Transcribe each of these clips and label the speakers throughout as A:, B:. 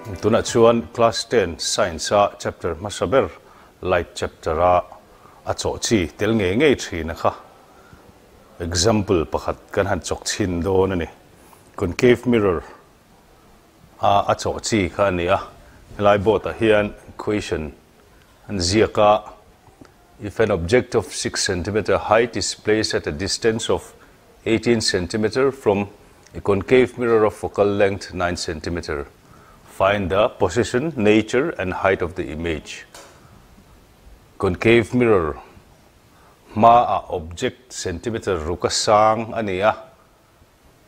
A: Tunah chuan Class ten Science a chapter hmasa ber Light chapter a a chawh chi tel ngei ngei thin a kha example pakhat kan han chawk chhin dawn a ni. Concave mirror a a chawh chi kha a ni a, helai board ah hian question an ziak a, If an object of 6 centimeter height is placed at a distance of 18 centimeter from a concave mirror of focal length 9 centimeter, find the position, nature and height of the image. Concave mirror hmaah object centimeter ruka sang a ni a,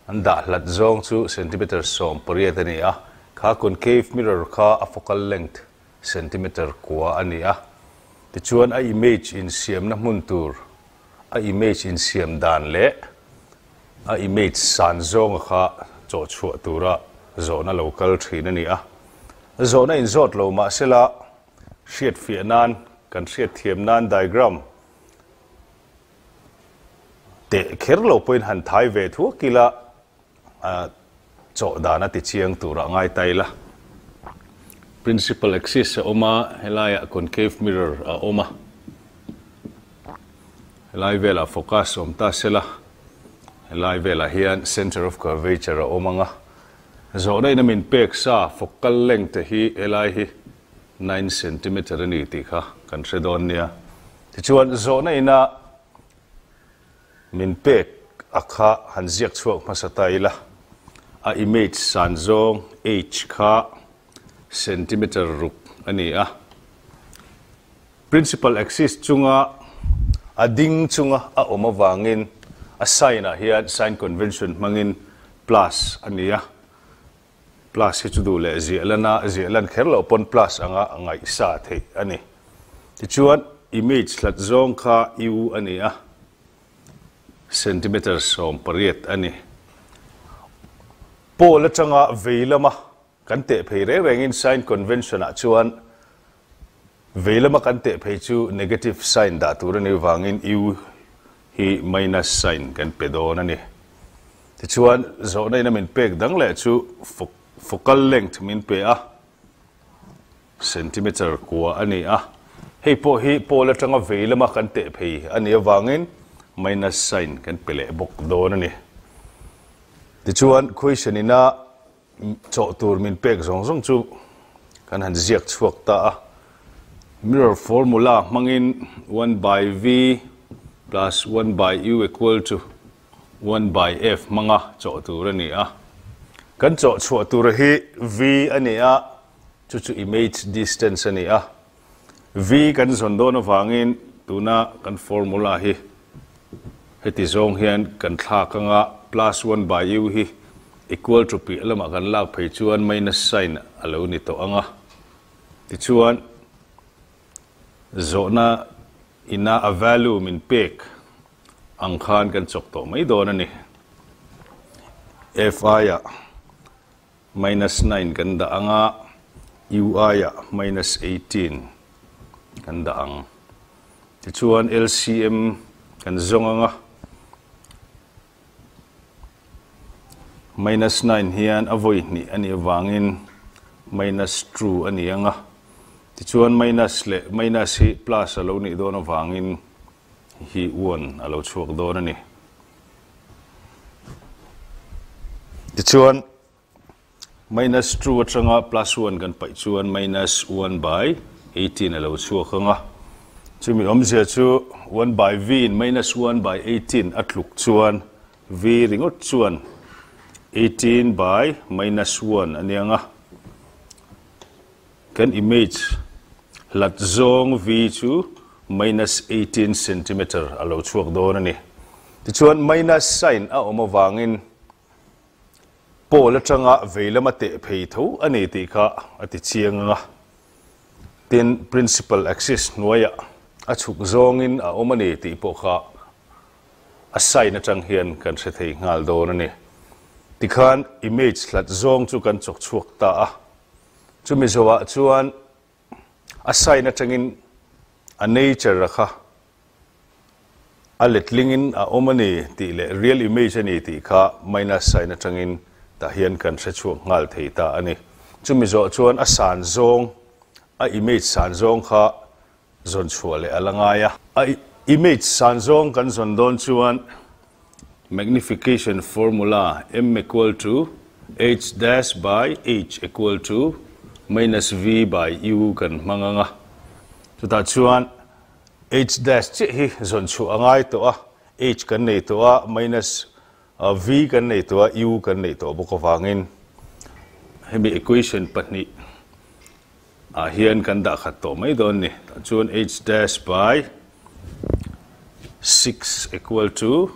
A: an dah hlat zawng chu centimeter 18 a ni a, kha concave mirror kha a focal length centimeter kua a ni a. Tichuan a image insiamna hmun tur, a image insiam dan leh a image san zawnga kha chawh chhuah tura zawhna lo kal thin a ni a. Zawhna inzawt lo mahsela hriatfiah nan, kan hriatthiam nan diagram teh kher lo pawhin han thai ve thuak ila, A chawh dan a ti chiang tur ah ngai ta ila. Principal axis a awm a, helaiah concave mirror a awm a. Helai velah focus awm ta sela, helai velah hian centre of curvature a awm ang a. Zawhna in a min pek sa focal length hi helai hi nine centimeter a ni tih kha kan hre dawn nia. Tichuan zawhna ina Min pek a kha han ziak chhuak hmasa ta ila, a image san zawng h kha centimeter ruk a ni a. Principal axis chunga a ding chunga a awm avangin a sign ah hian sign convention hmangin plus a ni a. Plus hi chu duh leh ziah lan a, ziah lan kher loh pawn plus anga ngaihsa theih a ni. Tichuan, image hlat zawng kha u a ni a, centimeter 18 a ni. Pole atanga vei lama kan teh phei reng rengin sign convention ah chuan vei lama kan teh phei chu negative sign dah tur a nih vangin u hi minus sign kan pe dawn a ni. Tichuan, zawhna ina min pek dang leh chu focal length min pe a, centimeter kua a ni a. Hei pawh hi pole atanga vei lama kan teh phei a nih avangin minus sign kan pe leh bawk dawn a ni. Tichuan, question ina Chawh tur min pek zawng zawng chu kan han ziak chhuak ta a. Mirror formula hmangin one by V plus one by U equal to one by F hmanga chawh tur a ni a. Kan chawh chhuah tur hi V a ni a, chu chu image distance a ni a. V kan zawn dawn avangin tuna kan formula hi heti zawng hian kan thlak anga plus one by u hi equal to piah lamah kan lak phei chuan minus sign a lo ni tawh anga tichuan zawhna ina a value min pek ang khan kan chawk tawh mai dawn a ni. F aiah Minus nine kan dah ang a, U aiah minus 18 kan dah ang. Tichuan LCM kan zawng ang a, minus nine hian a vawi hnih a nih avangin minus two a ni ang a, tichuan minus leh minus hi plus a lo nih dawn avangin hi one a lo chhuak dawn a ni. Tichuan, minus two atanga plus one kan paih chuan minus one by 18 a lo chhuak ang a. Chumi awmzia chu one by v in minus one by 18 a tluk chuan v ringawt chuan 18 by minus one a ni ang a. Kan image hlat zawng V chu minus 18 centimeter a lo chhuak dawn a ni. Tichuan minus sign a awm avangin pole atanga vei lama teh phei tho a ni tih kha a ti chiang ang a. Tin, principal axis hnuaiah a chhuk zawngin a awm a ni tih pawh kha a sign atang hian kan hre thei nghal dawn a ni. Tikhan image hlat zawng chu kan chawk chhuak ta a. Chumi zawhah chuan a sign atangin a nature a kha a letlingin a awm a ni tih leh real image a ni tih kha minus sign atangin tah hian kan hre chhuak nghal thei ta a ni. Chumi zawh chuan a san zawng, a image san zawng kha zawn chhuah leh a la ngai a. A image san zawng kan zawn dawn chuan magnification formula m equal to h dash by h equal to minus v by u kan hmang ang a. Chutah chuan h dash chiah hi zawn chhuah a ngai tawh a, h kan nei tawh a, minus V kan nei tawh a, U kan neih tawh bawk avangin hemi equation pahnih ah hian kan dah khat tawh mai dawn ni. Tah chuan h dash by 6 equal to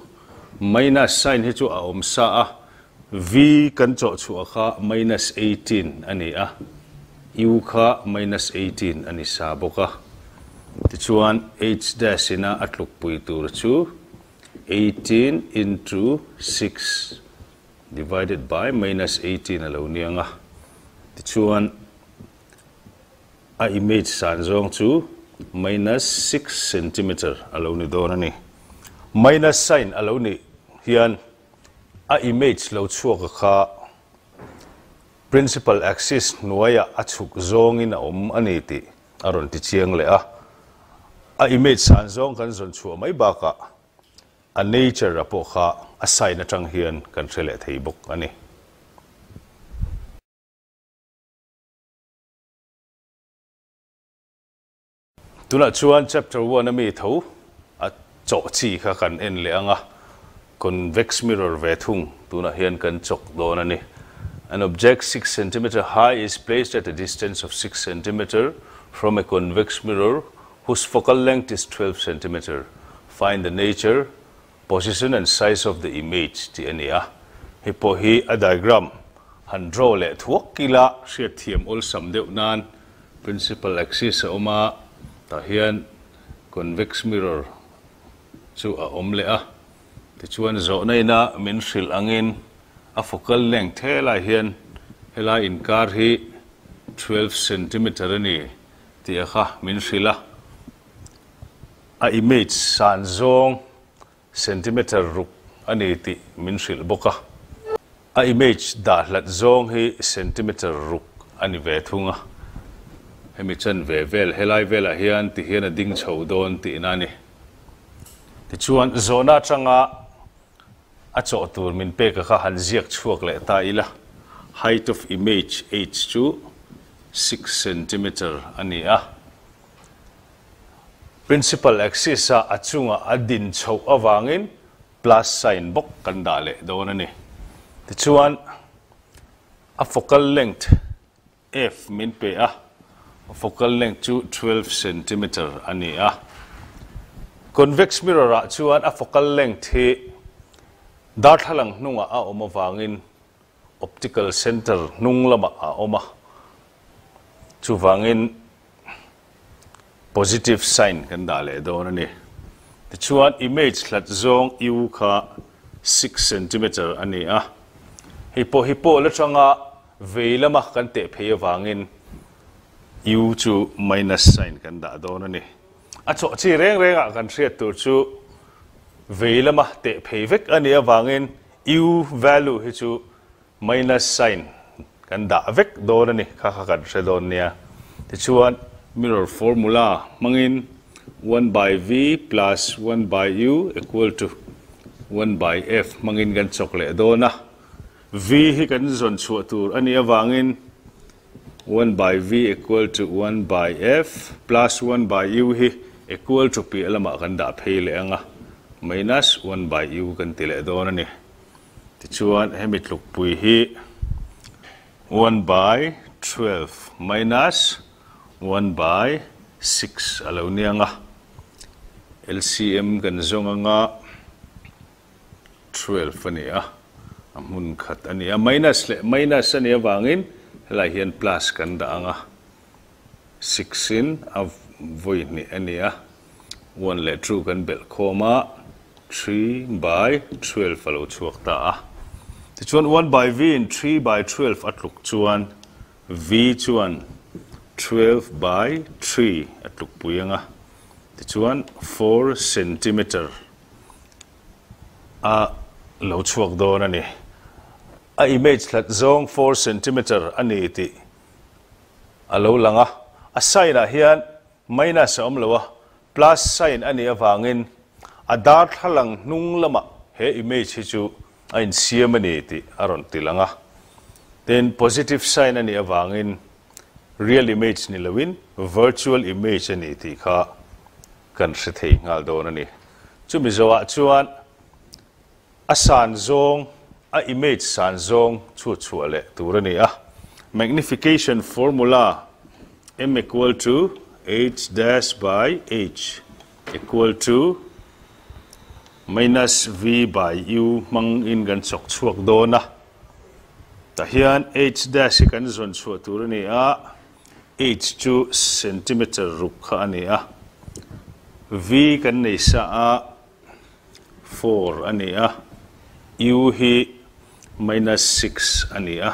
A: minus sign hi chu a awm sa a, V kan chawh chhuah kha minus 18 a ni a, U kha minus 18 a ni sa bawk a. Tichuan h dash ina a tlukpui tur chu 18 into 6 divided by minus 18 a lo ni ang a, tichuan a image san zawng chu minus 6 centimeter a lo ni dawn a ni. Minus sign a lo nih hian a image lo chhuak a kha principal axis hnuaiah a chhuk zawngin a awm a ni tih a rawn ti chiang leh a. A image san zawng kan zawn chhuah mai bakah a nature a pawh kha a sign atang hian kan hre leh thei bawk a ni. Tunah chuan chapter one a mi tho a chawh chi kha kan en leh ang a, convex mirror ve thung tunah hian kan chawk dawn a ni. An object 6 centimeter high is placed at a distance of 6 centimeter from a convex mirror whose focal length is 12 centimeter. Find the nature, position and size of the image tih a ni a. Hei pawh hi a diagram han draw leh thuak ila hriatthiam awlsam deuh nan principal axis a awm a, tah hian convex mirror chu a awm leh a. Tichuan zawhna ina min hrilh angin a focal length helai hian helai inkar hi 12 centimeter a ni tih a kha min hrilh a. A image san zawng centimeter ruk a ni tih min hrilh bawk a. A image dah hlat zawng hi centimeter ruk a ni ve thung a. Hemi chanve vel helai velah hian tihian a ding chho dawn tihna a ni. Tichuan zawhna atanga a chawh tur min pek a kha han ziak chhuak leh ta ila, height of image h chu 6 centimeter a ni a. Principal axis a a chunga a din chhoh avangin plus sign bawk kan dah leh dawn a ni. Tichuan a focal length F min pe a, focal length chu 12 centimeter a ni a. Convex mirror ah chuan a focal length hi darthlalang hnungah a awm avangin optical center hnung lamah a awm a, chuvangin positive sign kan dah leh dawn a ni. Tichuan image hlat zawng U kha 6 centimeter a ni a, hei pawh hi pawh la tanga Vei lama kan teh phei avangin U chu minus sign kan dah dawn a ni. A chawh chi reng rengah kan hriat tur chu vei lama teh phei vek a nih avangin U value hi chu minus sign kan dah vek dawn a ni kha kha kan hre dawn nia. Tichuan mirror formula hmangin one by V plus one by U equal to one by F hmangin kan chawk leh dawn a. V hi kan zawn chhuah tur a nih avangin one by V equal to one by F plus one by U hi equal to piah lamah kan dah phei leh ang a, minus one by U kan ti leh dawn a ni. Tichuan hemi tlukpui hi one by 12 minus one by 6 a lo ni ang a, LCM kan zawng ang a. 12 a ni a, a hmun khat a ni a, minus leh minus a nih avangin helai hian plus kan dah ang a, 6 in a vawi hnih a ni a, one leh two kan belh khawm a, 3 by 12 a lo chhuak ta a. Tichuan one by v in 3 by 12 a tluk chuan v chuan 12 by 3 a tluk pui ang a, tichuan 4 centimeter a lo chhuak dawn a ni. A image hlat zawng 4 centimeter a ni tih a lo lang a, a sign ah hian minus a awm lo a, plus sign a nih avangin a darthlalang hnung lamah he image hi chu a insiam a ni tih a rawn ti lang a. Tin, positive sign a nih avangin real image ni loin virtual image a ni tih kha kan hre thei nghal dawn a ni. Chumi zawhah chuan a san zawng, a image san zawng chhut chhuah leh tur a ni a. Magnification formula m equal to h dash by h equal to minus v by u hmang in kan chawk chhuak dawn a. Tah hian h dash hi kan zawn chhuah tur a ni a, h chu centimeter ruk kha a ni a, v kan nei sa a 4 a ni a, u hi minus 6 a ni a.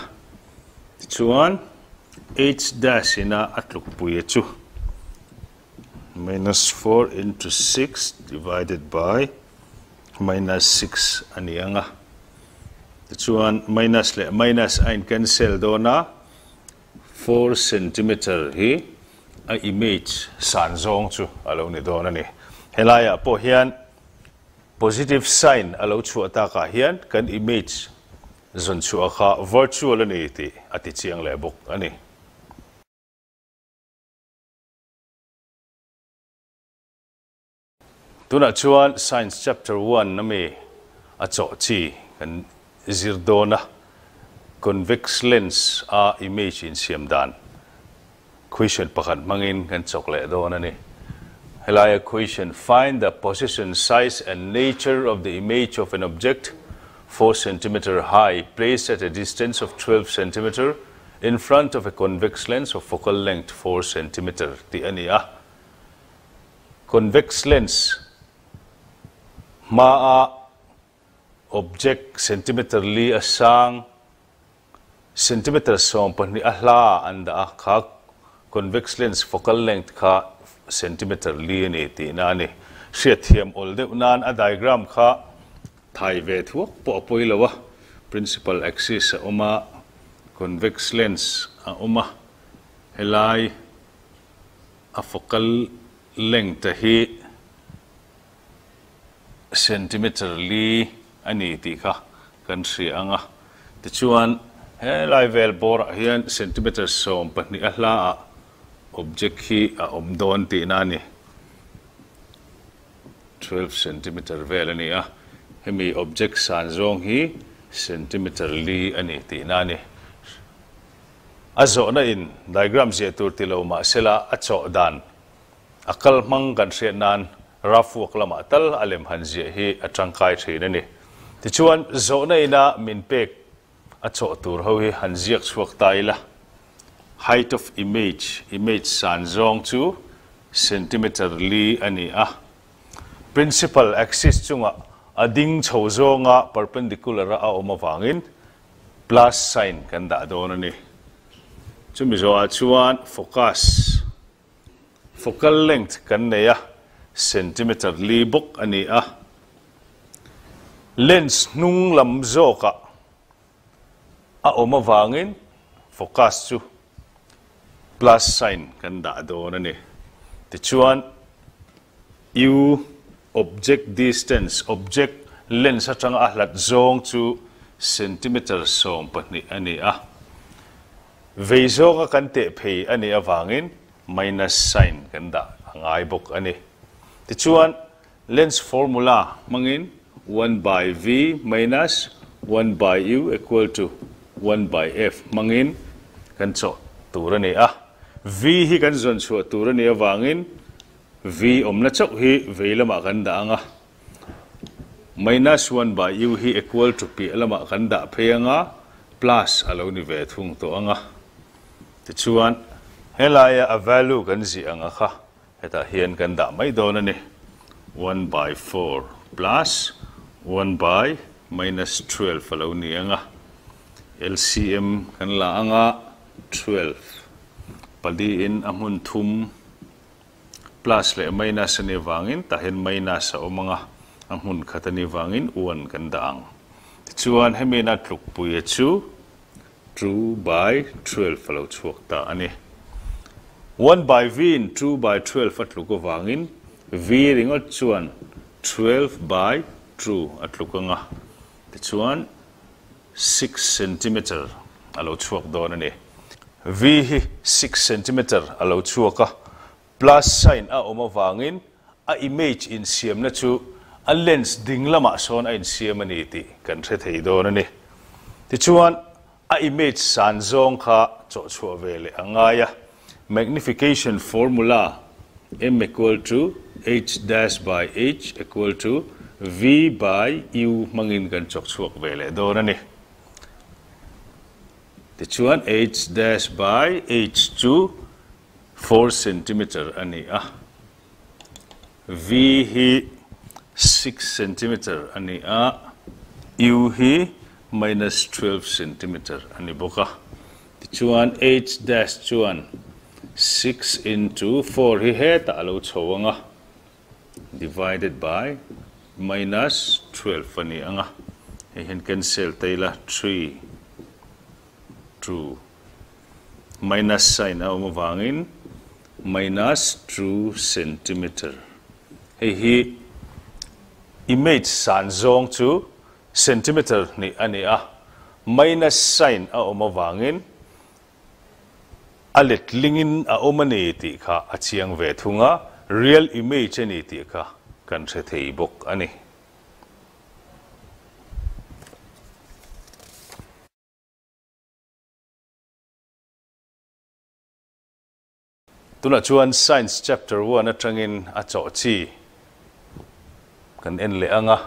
A: Tichuan h dash ina a tlukpui a chu minus 4 into 6 divided by minus 6 a ni ang a. Tichuan minus leh minus a in cancel dawn a, 4 centimeter hi a image san zawng chu a lo ni dawn a ni. Helaiah pawh hian positive sign a lo chhuah takah hian kan image zawn chhuah kha virtual a ni tih a ti chiang leh bawk a ni. Tunah chuan Science Chapter 1 ami a chawh chi kan zir dawn a, convex lens a image insiam dan question pakhat hmangin kan chawk leh dawn a ni. Helaia question, Find the position, size and nature of the image of an object 4 centimeter high placed at a distance of 12 centimeter in front of a convex lens of focal length 4 centimeter tih a ni a. Convex lens hmaa object centimeter li a sang, centimeter 12 a hla an dah a, kha convex lens focal length kha centimeter li a ni tihna a ni. Hriatthiam awl deuh nan a diagram kha thai ve thuak pawh a pawi lo a, principal axis a awm a, convex lens a awm a, helai a focal length a hi centimeter li a ni tih kha kan hria ang a. Tichuan, helai vel bawrah hian centimeter 12 a hlaah object hi a awm dawn tihna a ni. 12 centimeter vel a ni a, hemi object san zawng hi centimeter li a ni tihna a ni. A zawhna in diagram ziah tur ti lo mah sela a chawh dan a kal hmang kan hriat nan rough work lamah tal a lem han ziah hi a tangkai thin a ni. Tichuan zawhna ina min pek a chawh tur ho hi han ziak chhuak ta ila. Height of image, image san zawng chu centimeter li a ni a. Principal axis chungah a ding chho zawnga perpendicular a awm avangin plus sign kan dah dawn a ni. Chumi zawhah chuan focus, focal length kan nei a, centimeter li bawk a ni a. Lens hnung lam zawkah a awm avangin focus chu plus sign kan dah dawn a ni. Tichuan u object distance, object lens atanga a hlat zawng chu centimeter 12 a ni a. Vei zawnga kan teh phei a nih avangin minus sign kan dah a ngai bawk a ni. Tichuan lens formula hmangin 1 by v minus 1 by u equal to 1 by f hmangin kan chawh tur a ni a. V hi kan zawn chhuah tur a nih avangin v awmna chauh hi vei lamah kan dah ang a. Minus 1 by u hi equal to piah lamah kan dah phei ang a, plus a lo ni ve thung tawh ang a. Tichuan helaia a value kan ziah ang a kha hetah hian kan dah mai dawn a ni. 1 by 4 plus 1 by minus 12 a lo ni ang a. LCM kan la ang a, 12 pali in a hmun thum plus leh minus a ni avangin tah hian minus a awm ang a, a hmun khat a ni avangin 1 kan dah ang. Tichuan hemi ina tlukpui a chu 2 by 12 a lo chhuak ta a ni. One by V in two by 12 a tluk avangin V ringawt chuan 12 by two a tluk anga, tichuan 6 centimetre a lo chhuak dawn a ni. V hi 6 centimetre a lo chhuak a, plus sign a awm avangin a image insiamna chu a lens ding lamah sawn a insiam a ni tih kan hre thei dawn a ni. Tichuan, a image san zawng kha chawhchhuah ve leh a ngai a, magnification formula M equal to H dash by H equal to V by U hmangin kan chawkchhuak ve leh dawn a ni. Tichuan, H dash by H chu 4 centimeter a ni a, V hi 6 centimeter a ni a, U hi minus 12 centimeter a ni bawk a. Tichuan, H dash chuan 6 into 4 hi hetah a lo chho ang a, divided by minus 12 a ni ang a. Hei hian cancel ta ila, 3, 2. Minus sign a awm avangin minus 2 centimeter. Hei hi image san zawng chu centimeter hnih a ni a, minus sign a awm avangin a letlingin a awm a ni tih kha a chiang ve thung a, real image a ni tih kha kan hre thei bawk a ni. Tunah chuan Science Chapter One atangin a chawh chi kan en leh ang a.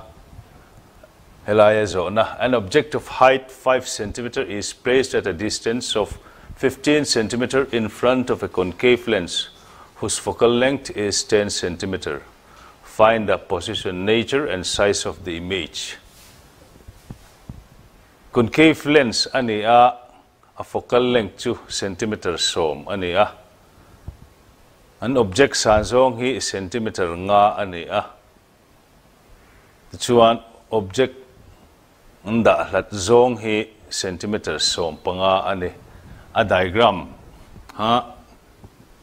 A: Helaia zawhna, An object of height 5 centimeter is placed at a distance of 15 centimeter in front of a concave lens whose focal length is 10 centimeter. Find the position, nature and size of the image. Concave lens a ni a, a focal length chu centimeter 10 a ni a. An object san zawng hi centimeter 5 a ni a. Tichuan object an dah hlat zawng hi centimeter 15 a ni. A diagram ha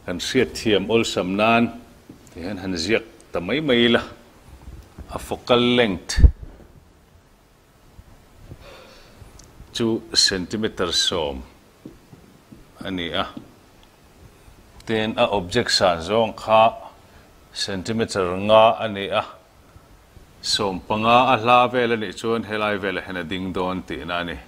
A: kan hriat thiam awlsam nan ti hian han ziak ta mai mai la. A focal length chu centimeter 10 a ni a. Tin, a object san zawng kha centimeter 5 a ni a. 15 a hla vel a nih chuan helai velah hian a ding dawn tihna a ni.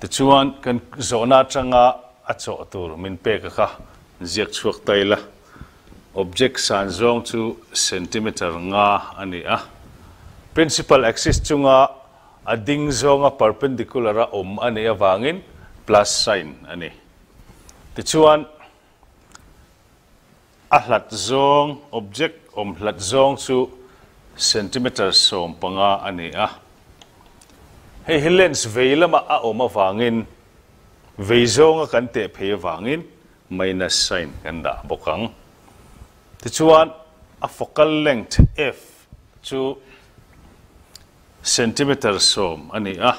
A: Tichuan, kan zawhna atanga a chawh tur min pek a kha ziak chhuak ta ila. Object san zawng chu centimeter 5 a ni a. Principal axis chunga a ding zawnga perpendicular a awm a nih avangin plus sign a ni. Tichuan, a hlat zawng, object awm hlat zawng chu centimeter 15 a ni a. Hei hi lens vei lamah a awm avangin, vei zawnga kan teh phei avangin minus sign kan dah bawk ang. Tichuan, a focal length f chu centimeter 10 a ni a.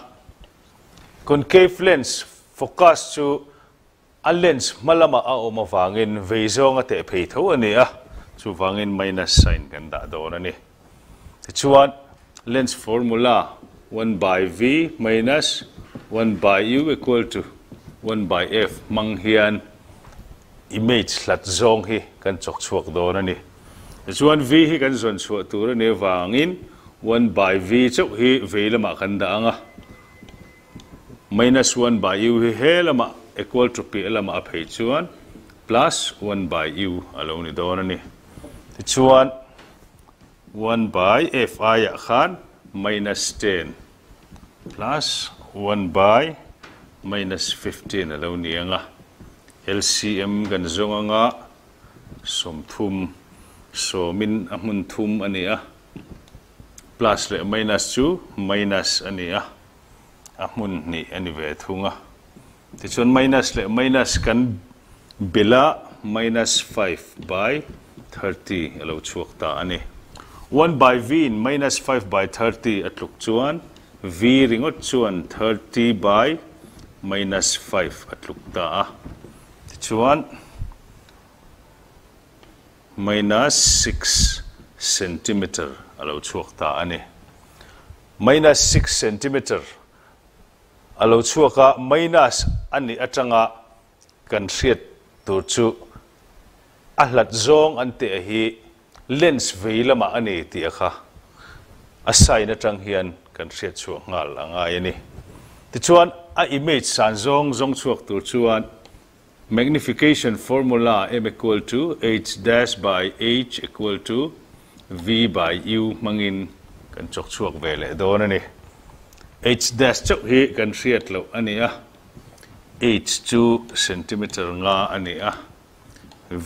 A: Concave lens focus chu a lens hma lamah a awm avangin vei zawnga teh phei tho a ni a, chuvangin minus sign kan dah dawn a ni. Tichuan, lens formula 1 by V minus 1 by U equal to 1 by F hmang hian image hlat zawng hi kan chawk chhuak dawn a ni. Tichuan, V hi kan zawn chhuah tur a ni avangin 1 by V chauh hi vei lamah kan dah ang a. Minus 1 by U hi he lamah equal to piah lamah a phei chuan plus 1 by U a lo ni dawn a ni. Tichuan, 1 by F aiah khan minus 10 plus 1 by minus 15 a lo ni ang a. LCM kan zawng anga 30 sawmin a hmun thum a ni a. Plus leh minus chu minus a ni a. A hmun hnih a ni ve thung a. Tichuan minus leh minus kan bila minus 5 by 30 a lo chhuak ta a ni. One by V in minus 5 by 30 a tluk chuan V ringawt chuan 30 by minus 5 a tluk ta a. Tichuan minus 6 centimeter a lo chhuak ta a ni. Minus 6 centimeter a lo chhuak a, minus a nih atanga kan hriat tur chu a hlat zawng an teh hi lens vei lamah a ni tih a kha a sign atang hian kan hriat chhuah nghal a ngai a ni. Tichuan a image san zawng zawng chhuak tur chuan magnification formula m equal to h dash by h equal to v by u hmangin kan chawk chhuak ve leh dawn a ni. H dash chauh hi kan hriat loh a ni a, h chu centimeter nga a ni a,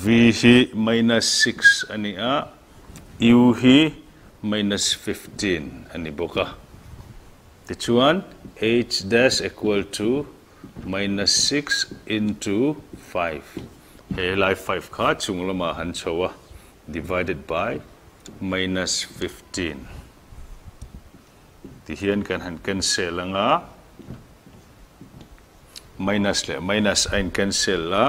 A: v hi minus 6 a ni a, u hi minus 15 a ni bawk a. Tichuan h dash equal to minus 6 into 5, he lai 5 kha chung lamah han chho a, divided by minus 15. Tihian kan han cancel anga, minus leh minus a in cancel a,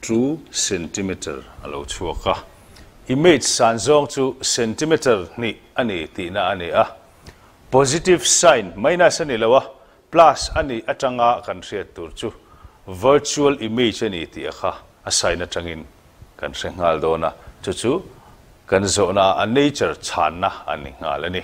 A: 2 centimeter a lo chhuak a. Image san zawng chu centimeter hnih a ni tihna a ni a. Positive sign minus a ni lo a, plus a nih atanga kan hriat tur chu virtual image a ni tih a kha a sign atangin kan hre nghal dawn a, chu chu kan zawhna a nature chhanna a ni nghal a ni.